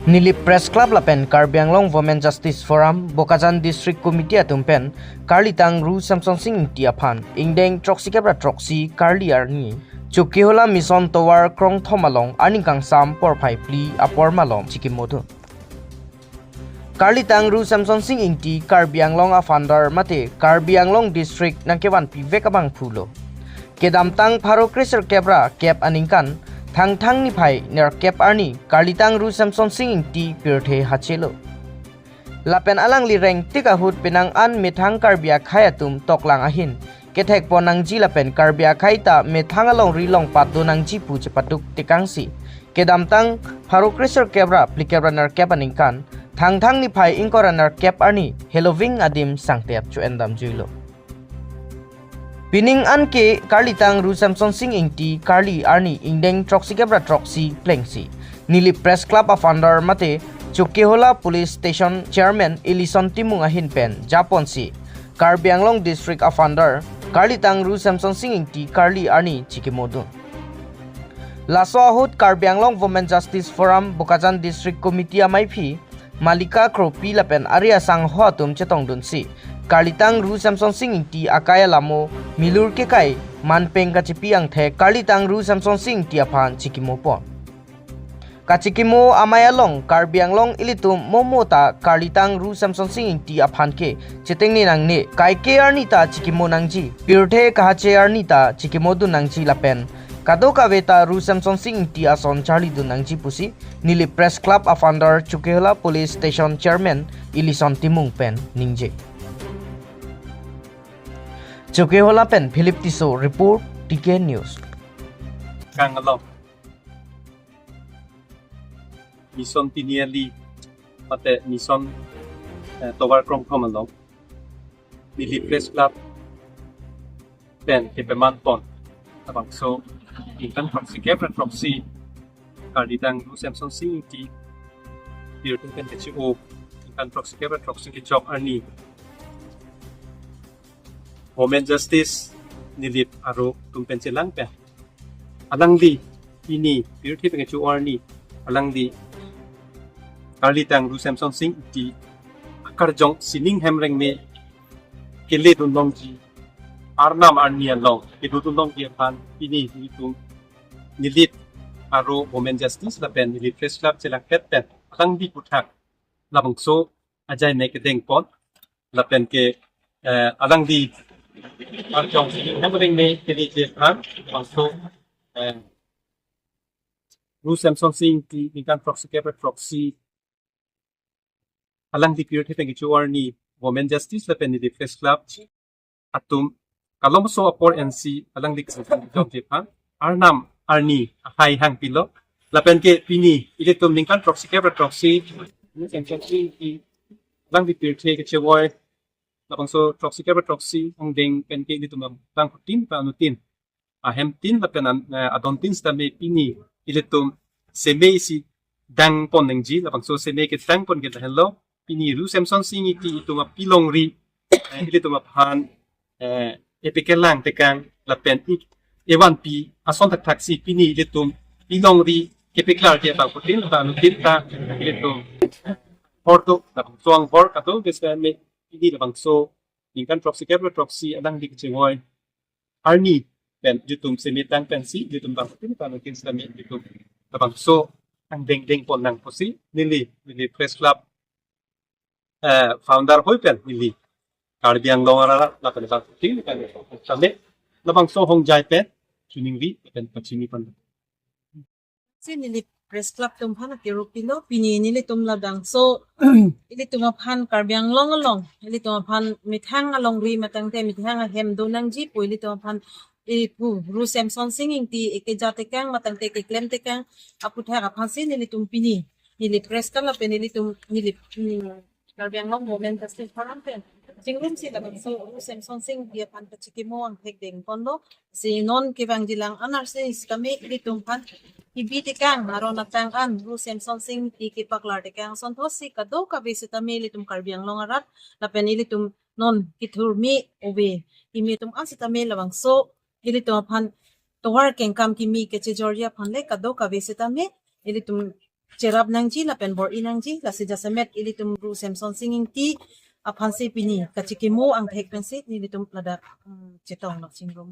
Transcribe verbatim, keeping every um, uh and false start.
Nilip Press Club lapen Karbi Anglong Women Justice Forum, Bokajan District Committee atum pen karlitang Ru Semson Sing Ingti aphan ingdeng throksi kep ra throksi karli arni Chokihola Mission Tovar krongthom along aningkangsam porphai phli apor malom chikimodun. Karlitang Ru Semson Sing Ingti Karbi Anglong a-founder mate Karbi Anglong District nangkevanpi vek abangphu lo. Kedamtang pharo kresirkep ra kep aningkan, Thangthang niphai nerkep arni karlitang Ru Semson Sing Ingti pirthe hachelo. Lapen alangli rengtik ahut penang an methang Karbi akhei atum toklang ahin kethekpon nangji lapen Karbi akhei ta methang alongri longpat do nangji pu chepaduk tekangsi kedamtang pharo kresirkep ra phlikep ra nerkep aningkan, Thangthang niphai ingkoi ra nerkep arni heloving adim sangtep cho-endam juilo. Pining an ke karlitang Ru Semson Sing Ingti karli arni ingdeng throksi kep ra throksi plengsi Nilip Press Club a-founder mate Chokihola Police Station Chairman Elison Timung ahin pen japonsi Karbi Anglong District a-founder karlitang Ru Semson Sing Ingti karli arni chikimodun. Laso ahut Karbi Anglong Women Justice Forum Bokajan District Committee amaiphi Malika Kropi lapen ari asangho atum chetongdunsi karlitang Ru Semson Sing Ingti akai alamo milur kekai manpeng kachipi angthek karlitang Ru Semson Sing Ingti aphan chikimopon. Kachikimo amei along Karbi Anglong ilitum momo ta karlitang Ru Semson Sing Ingti aphan ke chetengne nangne, kaike arni ta chikimo nangji, pirthe kahache arni ta chikimodun nangji lapen kadokave ta Ru Semson Sing Ingti ason charlidun nangji pusi Nilip Press Club a-founder Chokihola Police Station Chairman Elison Timung pen ningje. Chokihola pen Philip Tisso report, T K News. Kang along Mission Tiniali mate Mission, eh, Tovar krongthom along Nilip Press Club pen kepamanpon labangso ingkang throksi kep ra throksi karlitang Ru Semson Sing Ingti pirthe pen kecho-o ingkang throksi kep ra throksi kechok arni Women Justice Nilip aro atum pen chelang pen alangli pini pirthe pen kecho-o arni alangli karlitang Ru Semson Sing Ingti akarjong sining hem rengme keledun longji arnam arni along kedodun longji aphan pini ilitum Nilip aro Women Justice lapen Nilip Press Club chelangpet pen alangli aputhak labangso ajai me kedengpon lapen ke, eh, alangli arjong sining hem rengme keleji aphan labangso, eh, Ru Semson Sing Ingti ingkang throksi kep ra throksi alangli pirthe pen kecho-o arni Women Justice lapen Nilip Press Club atum kalomso apor ensi alangli kejongji aphan arnam arni ahai hangpilo lapen ke pini ilitum ningkan throksi kep ra throksi Ru Semson Sing Ingti alangli pirthe kechevoi labangso throksi kep ra throksi angdeng pen ke ilitum abangphutin pa anutin ahem tin lapen an, eh, adon tin sitame pini ilitum seme isi dangpon nangji labangso seme kedangpon ke lahenlo pini Ru Semson Sing Ingti itum apilongri, eh, ilitum aphan, eh, epekelang tekang lapen ik evanpi ason thakthaksi pini ilitum pilongri kepeklarji abangphutin ta anutin ta ilitum hordo labangso anghor kadokave sitame pini labangso ningkan throksi kep ra throksi alangli kechevoi arni pen ilitum seme tang pensi ilitum abangphutin ta anutin sitame ilitum labangso angdeng dengpon nang pusi neli, neli Press Club, eh, founder hoi pen neli Karbi Anglong arat lapen abangphutin pen sitame labangso hongjai pen choningri pen pachini pon. Si Nilip Press Club atum aphan akero pilo pini nelitum labangso ilitum aphan Karbi Anglong along ilitum aphan methang alongri matangte methang ahem do nangji pu ilitum aphan iphu Ru Semson Sing Ingti ekeja tekang matangte keklem tekang aputhak aphansi nelitum pini Nilip Press Club lapen nelitum Nilip, hmm, Karbi Anglong Women Justice Forum pen chingrumsi labangso Ru Semson Sing Ingti aphan kachikimo angthek dengponlo. Si non kevangji lang an arsi sitame ilitum aphan kebi tekang aron atang an Ru Semson Sing Ingti kepaklar tekang asonthotsi kadokave sitame ilitum Karbi Anglong arat lapen ilitum non kethurmi ove kimi atum an sitame labangso ilitum aphan tovar kengkam kimi kechejorji aphan le kadokave sitame ilitum cherap nangji lapen bor-i nangji, lasi jasemet ilitum Bru Semson Sing Ingti aphansi pini kachikimo angthek pensi nelitum ladak, mm, chetong nok chingrum.